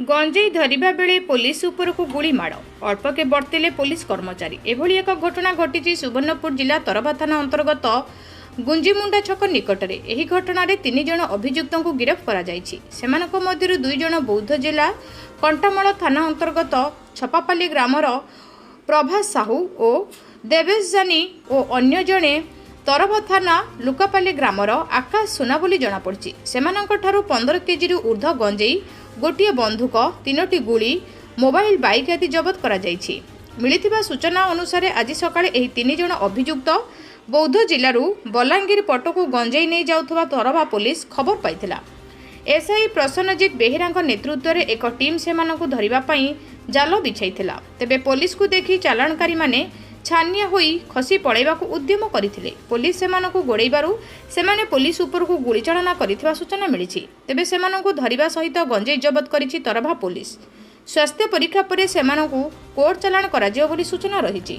ଗଞ୍ଜେଇ ଧରିବା ବେଳେ ପୋଲିସ ଉପରକୁ ଗୁଳିମାଡ଼, ଅଳ୍ପକେ ବର୍ତ୍ତିଲେ ପୋଲିସ କର୍ମଚାରୀ। ଏଭଳି ଏକ ଘଟଣା ଘଟିଛି ସୁବର୍ଣ୍ଣପୁର ଜିଲ୍ଲା ତରଭା ଥାନା ଅନ୍ତର୍ଗତ ଗୁଞ୍ଜିମୁଣ୍ଡା ଛକ ନିକଟରେ। ଏହି ଘଟଣାରେ 3 ଜଣ ଅଭିଯୁକ୍ତଙ୍କୁ ଗିରଫ କରାଯାଇଛି। ସେମାନଙ୍କ ମଧ୍ୟରୁ 2 ଜଣ ବୌଦ୍ଧ ଜିଲ୍ଲା କଣ୍ଟାମାଳ ଥାନା ଅନ୍ତର୍ଗତ ଛପାପାଲି ଗ୍ରାମର ପ୍ରଭାସ ସାହୁ ଓ ଦେବେଶ ଜାନି ଓ ଅନ୍ୟ ଜଣେ ତରଭା ଥାନା ଲୁକାପାଲି ଗ୍ରାମର ଆକାଶ ସୁନା ବୋଲି ଜଣାପଡ଼ିଛି। ସେମାନଙ୍କଠାରୁ 15 କେଜିରୁ ଉର୍ଦ୍ଧ୍ୱ ଗଞ୍ଜେଇ, ଗୋଟିଏ ବନ୍ଧୁକ, 3ଟି ଗୁଳି, ମୋବାଇଲ, ବାଇକ୍ ଆଦି ଜବତ କରାଯାଇଛି। ମିଳିଥିବା ସୂଚନା ଅନୁସାରେ ଆଜି ସକାଳେ ଏହି 3 ଜଣ ଅଭିଯୁକ୍ତ ବୌଦ୍ଧ ଜିଲ୍ଲାରୁ ବଲାଙ୍ଗୀର ପଟକୁ ଗଞ୍ଜେଇ ନେଇ ଯାଉଥିବା ତରଭା ପୋଲିସ ଖବର ପାଇଥିଲା। ଏସ୍ଆଇ ପ୍ରସନ୍ନଜିତ ବେହେରାଙ୍କ ନେତୃତ୍ୱରେ ଏକ ଟିମ୍ ସେମାନଙ୍କୁ ଧରିବା ପାଇଁ ଜାଲ ବିଛାଇଥିଲା। ତେବେ ପୋଲିସକୁ ଦେଖି ଚାଲାଣକାରୀମାନେ ଛାନିଆ ହୋଇ ଖସି ପଳାଇବାକୁ ଉଦ୍ୟମ କରିଥିଲେ। ପୋଲିସ ସେମାନଙ୍କୁ ଗୋଡ଼ାଇବାରୁ ସେମାନେ ପୋଲିସ ଉପରକୁ ଗୁଳିଚାଳନା କରିଥିବା ସୂଚନା ମିଳିଛି। ତେବେ ସେମାନଙ୍କୁ ଧରିବା ସହିତ ଗଞ୍ଜେଇ ଜବତ କରିଛି ତରଭା ପୋଲିସ। ସ୍ୱାସ୍ଥ୍ୟ ପରୀକ୍ଷା ପରେ ସେମାନଙ୍କୁ କୋର୍ଟ ଚାଲାଣ କରାଯିବ ବୋଲି ସୂଚନା ରହିଛି।